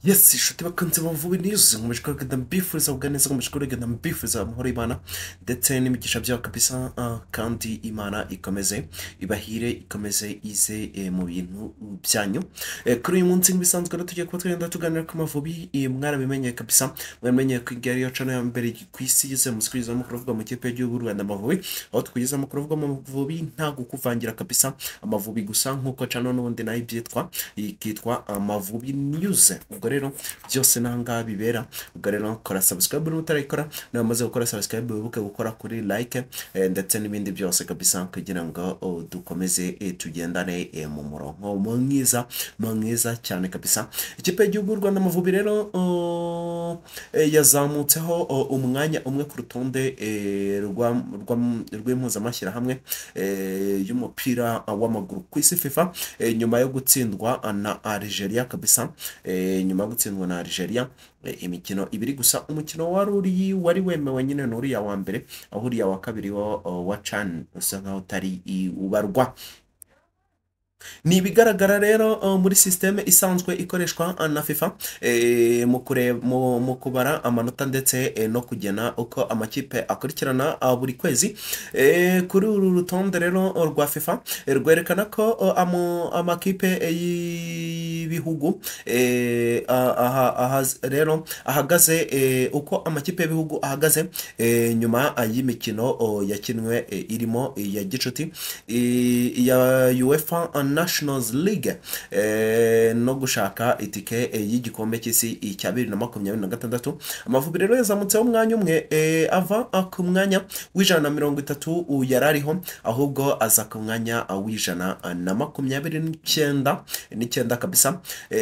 Yes, inshuti bakunze Amavubi News, nkomeje kugenda mbifuriza kugubwa neza, nkomeje kugenda mbifuriza amahoro y'Imana ndetse n'imigisha byayo kabisa, kandi Imana ikomeze ibahire, ikomeze ize mu bintu byanyu. Kuri uyu munsi nk'ibisanzwe rero tugiye kuba twagenda tuganira ku Mavubi, mwarabimenye kabisa, mwarabimenye ko iyi ariyo channel ya mbere ku isi yize mu kugeza amakuru avuga mu kipe y'igihugu y'u Rwanda Amavubi, aho tukugeza amakuru avuga mu Mavubi nta gukuvangira kabisa, Amavubi gusa nk'uko channel n'ubundi nayo ibyitwa, ikitwa Amavubi News. Ubwo rero byose n'ahangaha bibera. Ubwo rero kora subscribe niba utarayikora, niba umaze gukora subscribe wibuke gukora kuri like, ndetse n'ibindi byose kabisa kugira ngo dukomeze tugendane mu murongo mwiza mwiza cyane kabisa. Ikipe y'igihugu y'u Rwanda Amavubi rero yazamutseho umwanya umwe ku rutonde rw'impuzamashyirahamwe y'umupira w'amaguru ku isi FIFA, nyuma yo gutsindwa na Algeria kabisa, nyuma yo gutsindwa na Algeria imikino ibiri gusa. Umukino wari uri wari wemewe nyine ni uriya wa mbere, aho uriya wa kabiri wo wa CHAN usa nkaho utari ubarwa. Ni ibigaragara rero muri système isanzwe ikoreshwa na FIFA mu kubara amanota ndetse no kugena uko amakipe akurikirana buri kwezi. Kuri uru rutonde rero rwa FIFA rwerekana ko amakipe y'ibihugu rero ahagaze, uko amakipe y'ibihugu ahagaze nyuma y'imikino yakinwe, irimo iya gicuti, iya UEFA Nations League, no gushaka itike y'igikombe cy'isi cya 2026. Amavubi rero yazamutseho umwanya umwe, ava ku mwanya wa 130 yari ariho, ahubwo aza ku mwanya wa 129 n'icyenda kabisa.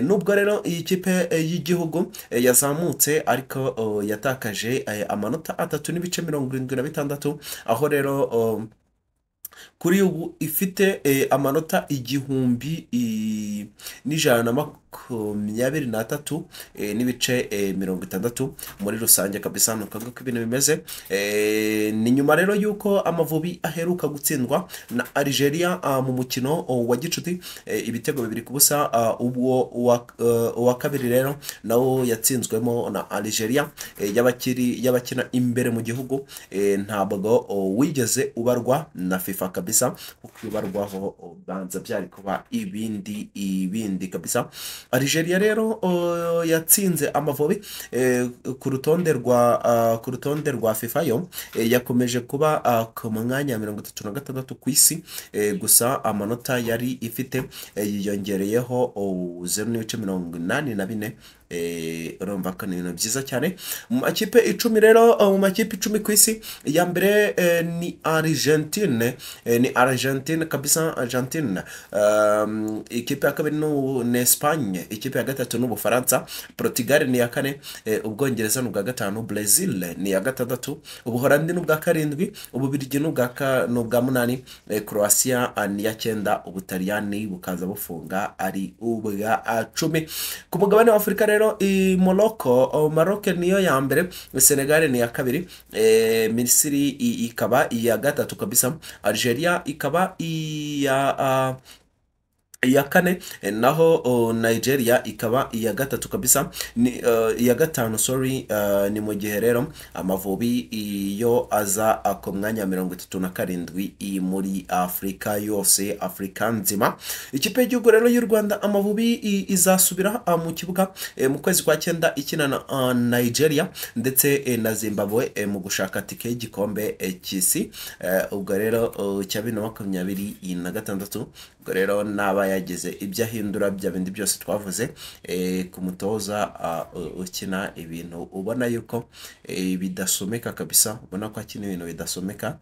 Nubwo rero iyi kipe y'igihugu yazamutse, ariko yatakaje amanota 3.76, aho rero kuri ubu ifite amanota 1123 n'ibice 60 muri rusange kabisa. Ni uko nguko ibintu bimeze. Ni nyuma rero y'uko Amavubi aheruka gutsindwa na Algeria mu mukino wa gicuti, ibitego 2-0. Ubwo uwa kabiri rero nawo yatsinzwemo na Algeria, y'abakina imbere mu gihugu, ntabwo wigeze ubarwa na FIFA kabisa, kuko ubarwaho banza byari kuba ibindi ibindi kabisa. Algeria rero yatsinze Amavubi ku rutonde rwa FIFA yo yakomeje kuba ku mwanya wa 36 ku isi, gusa amanota yari ifite yiyongereyeho 0.84. Urumva ko ni ibintu byiza cyane. Mu makipe 10 rero, mu makipe 10 ku isi, iya mbere ni Argentine, ni Argentine kabisa, Argentine. Ikipe ya kabiri ni Espagne, ikipe ya gatatu ni Ubufaransa, Portugal ni iya kane, Ubwongereza ni ubwa gatanu, Brazil ni iya gatandatu, Ubuholandi ni ubwa karindwi, Ububirigi ni ubwa munani, Croatia ni iya cyenda, Ubutaliyani bukaza bufunga ari ubwa 10. Ku mugabane wa Afurika rero i Morocco, Maroc niyo ya mbere, Senegal ni iya kabiri, Misiri ikaba iya gatatu kabisa, Algeria ikaba iya kane, naho Nigeria ikaba iya gatatu kabisa, ni iya gatanu, sorry. Ni mu gihe rero Amavubi iyo aza ku mwanya wa 37 muri Afurika yose, Afurika nzima. Ikipe y'igihugu rero y'u Rwanda Amavubi izasubira mu kibuga mu kwezi kwa cyenda ikina na Nigeria ndetse na Zimbabwe mu gushaka tike y'igikombe cy'isi, ubwo rero cya 2026. Ubwo rero naba yagize ibyo ahindura, bya bindi byose twavuze, ku mutoza ukina ibintu ubona yuko bidasomeka kabisa, ubona ko akina ibintu bidasomeka,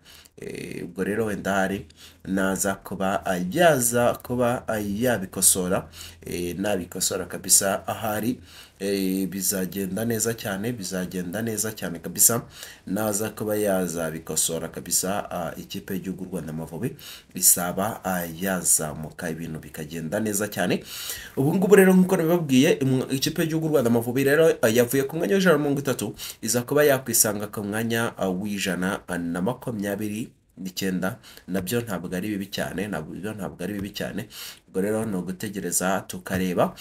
ubwo rero wenda hari naza kuba yaza kuba yabikosora, nabikosora kabisa ahari bizagenda neza cyane, bizagenda neza cyane kabisa. Naza kuba yazabikosora kabisa, ikipe y'igihugu Rwanda Amavubi isaba yazamuka, ibintu bikagenda neza cyane. Ubu ngubu rero nk'uko nabibabwiye, ikipe y'igihugu Rwanda Amavubi rero yavuye ku mwanya wa 130, iza kuba yakwisanga ku mwanya wa 129. Nabyo ntabwo ari bibi cyane, nabyo ntabwo ari bibi cyane. Ubwo rero ni ugutegereza tukareba.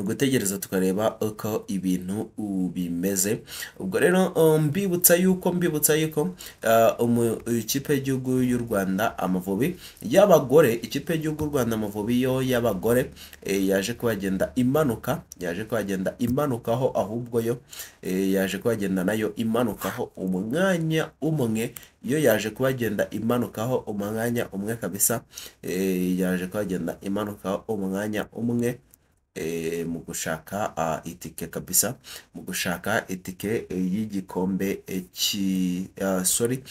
Gutegereza tukareba uko ibintu bimeze. Ubwo rero mbibutsa yuko ikipe y'igihugu y'u Rwanda Amavubi y'abagore, ikipe y'igihugu y'u Rwanda Amavubi yo y'abagore, yaje kuhagenda imanuka, yaje kuhagenda imanukaho, ahubwo yo yaje kuhagenda nayo imanukaho umwanya umwe. Yo yaje kuhagenda imanukaho umwanya umwe kabisa, yaje kuhagenda imanukaho umwanya umwe mu gushaka itike kabisa, mu gushaka itike y'igikombe ki sorry,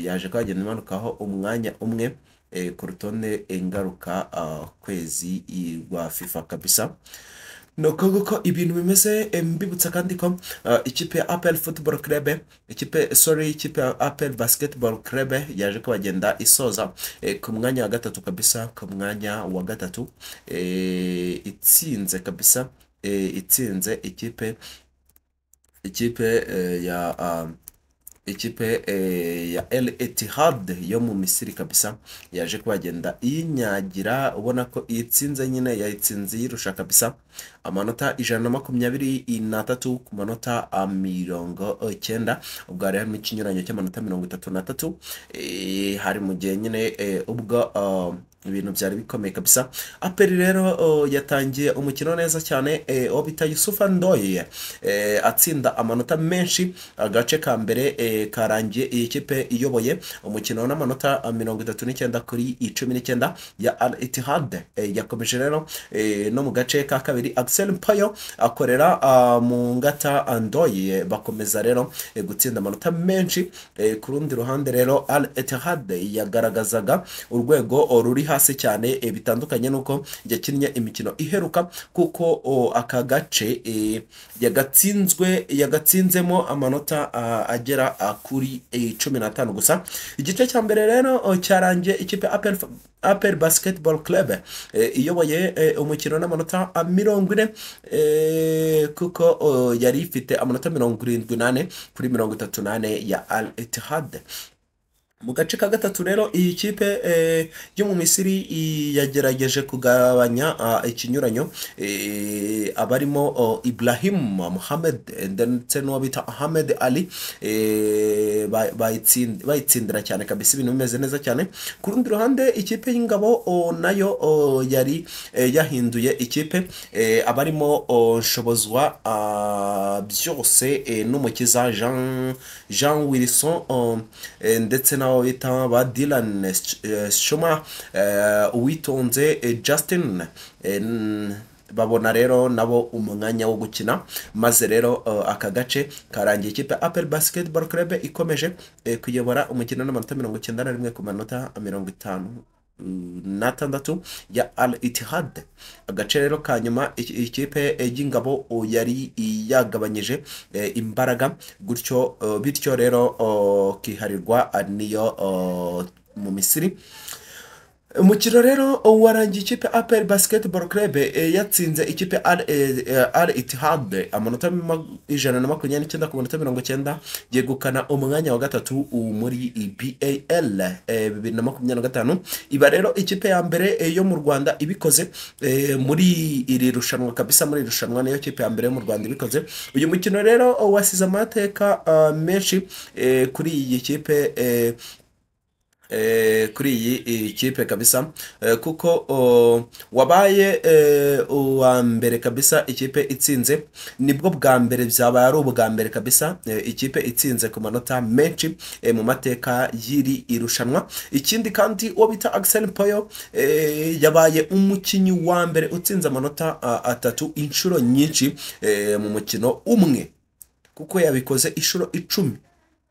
yaje kuhagenda imanukaho umwanya umwe ku rutonde ngaruka kwezi rwa FIFA kabisa. Nuko nguko ibintu bimeze. Mbibutsa kandi ko ikipe ya APR Football Club, ikipe, sorry, ikipe ya APR Basketball Club yaje kubagenda isoza ku mwanya wa gatatu kabisa, ku mwanya wa gatatu, itsinze kabisa, itsinze ikipe ya ikipe ya El Etihad yo mu Misiri kabisa. Yaje kuhagenda iyinyagira, ubona ko itsinze nyine, yayitsinze yirusha kabisa amanota 123 ku manota 90. Ubwo hari harimo ikinyuranyo cy'amanota 33. Hari mu gihe nyine ubwo ibintu byari bikomeye kabisa. APR rero yatangiye umukino neza cyane, uwo bita Yusufa Ndoye atsinda amanota menshi. Agace ka mbere karangiye iyi kipe iyoboye umukino n'amanota 39 kuri 19 ya Al Ittihad. Yakomeje rero no mu gace ka kabiri, Axel Mpayo akorera mu ngata Ndoye, bakomeza rero gutsinda amanota menshi. Ku rundi ruhande rero Al Ittihad yagaragazaga urwego ruri hasi cyane, bitandukanye n'uko yakinnye imikino iheruka, kuko aka gace yagatsinzwe, yagatsinzemo amanota agera kuri 15 gusa. Igice cya mbere rero cyarangiye ikipe APR Basketball Club iyoboye umukino n'amanota 40, kuko yari ifite amanota 74 kuri 34 ya Al Ittihad. Mu gace ka gatatu rero iyi kipe yo mu Misiri yagerageje kugabanya ikinyuranyo, abarimo Ibrahim Mohamed ndetse n'uwo bita Ahmed Ali bayitsindira cyane kabisa, ibintu bimeze neza cyane. Ku rundi ruhande ikipe y'ingabo nayo yari yahinduye ikipe, abarimo Nshobozwa byose n'Umukiza Jean Wilson ndetse n'abo bita ba Dylan Shuma, Uwitonze Justin, babona rero nabo umwanya wo gukina. Maze rero aka gace karangiye ikipe APR Basketball Club ikomeje kuyobora umukino n'amanota 91 ku manota 56 ya Al Ittihad. Agace rero ka nyuma ikipe y'ingabo yari yagabanyije imbaraga gutyo, bityo rero kiharirwa niyo mu Misiri. Umukino rero warangiye ikipe APR Basketball Club yatsinze ikipe Al Ittihad amanota 129 ku manota 90, yegukana umwanya wa gatatu muri BAL 2025. Iba rero ikipe ya mbere yo mu Rwanda ibikoze muri iri rushanwa kabisa. Muri iri rushanwa niyo kipe ya mbere yo mu Rwanda ibikoze. Uyu mukino rero wasize amateka menshi kuri iyi kipe, kuri iyi kipe kabisa, kuko wabaye uwa mbere kabisa ikipe itsinze. Nibwo bwa mbere byabaye, ari ubwa mbere kabisa ikipe itsinze ku manota menshi mu mateka y'iri irushanwa. Ikindi kandi uwo bita Axel Mpoyo yabaye umukinnyi wa mbere utsinze amanota atatu inshuro nyinshi mu mukino umwe, kuko yabikoze inshuro 10.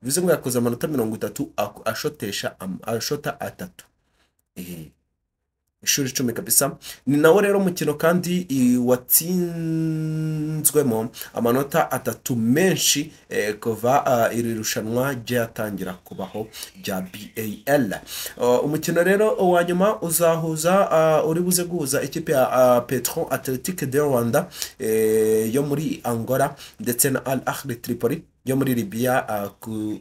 Bivuze ngo yakoze amanota 30 ashotesha ashota atatu inshuro 10 kabisa. Ni nawo rero umukino kandi watsinzwemo amanota atatu menshi kuva iri rushanwa ryatangira kubaho rya BAL. Umukino rero wa nyuma uzahuza uri buze guhuza ikipe ya Petro Athletic de Rwanda yo muri Angola ndetse na Al Ahly Tripoli yo muri Libya ku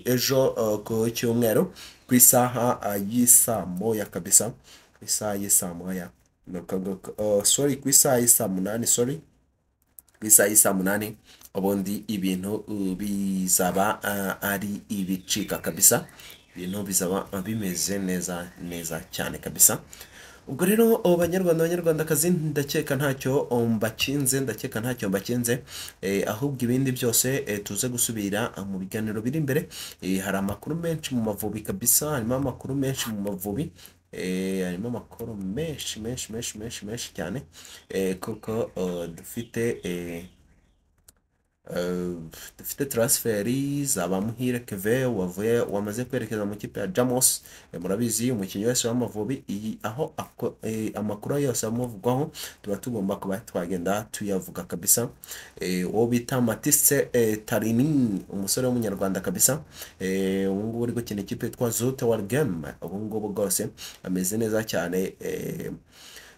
ejo ku cyumweru ku isaha y'isaa moya kabisa, ku isaha y'isaa moya. Sorry, ku isaha y'isaa 8, sorry, ku isaha y'isaa 8, ubundi ibintu bizaba ari ibicika kabisa, ibintu bizaba bimeze neza neza cyane kabisa. Ubwo rero banyarwanda, banyarwandakazi, ndakeka ntacyo mbakinze, ndakeka ntacyo mbakinze, ahubwo ibindi byose tuze gusubira mu biganiro biri imbere. Hari amakuru menshi mu Mavubi kabisa, harimo amakuru menshi mu Mavubi, harimo amakuru menshi menshi menshi menshi menshi cyane, kuko dufite dufite transferi za ba Muhire Keve wavuye, wamaze kwerekeza mu kipe ya Jamos. Murabizi, umukinnyi wese w'Amavubi iyi aho amakuru yose amuvugwaho tuba tugomba kuba twagenda tuyavuga kabisa. Uwo bita Matisse Tarini, umusore w'umunyarwanda kabisa, ubu ngubu uri gukina ikipe yitwa Zulte Waregem, ubu ngubu rwose ameze neza cyane.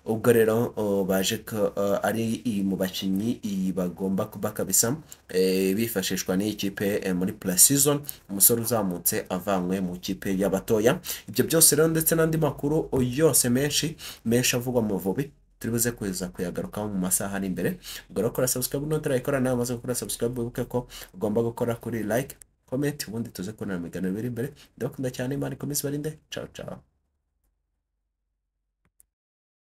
Ubwo rero baje ko ari mu bakinnyi bagomba kuba kabisa bifashishwa n'iyi kipe muri pre-season, umusore uzamutse avanywe mu kipe y'abatoya. Ibyo byose rero ndetse n'andi makuru yose menshi menshi avugwa mu Mavubi turi buze kuza kuyagarukaho mu masaha ari imbere. Ubwo rero kora subscribe nutarayikora, nawe umaze gukora subscribe wibuke ko ugomba gukora kuri like, comment, ubundi tuze kubona mu biganiro biri imbere. Ndabakunda cyane, Imana ikomeze ibarinde. Ciao ciao.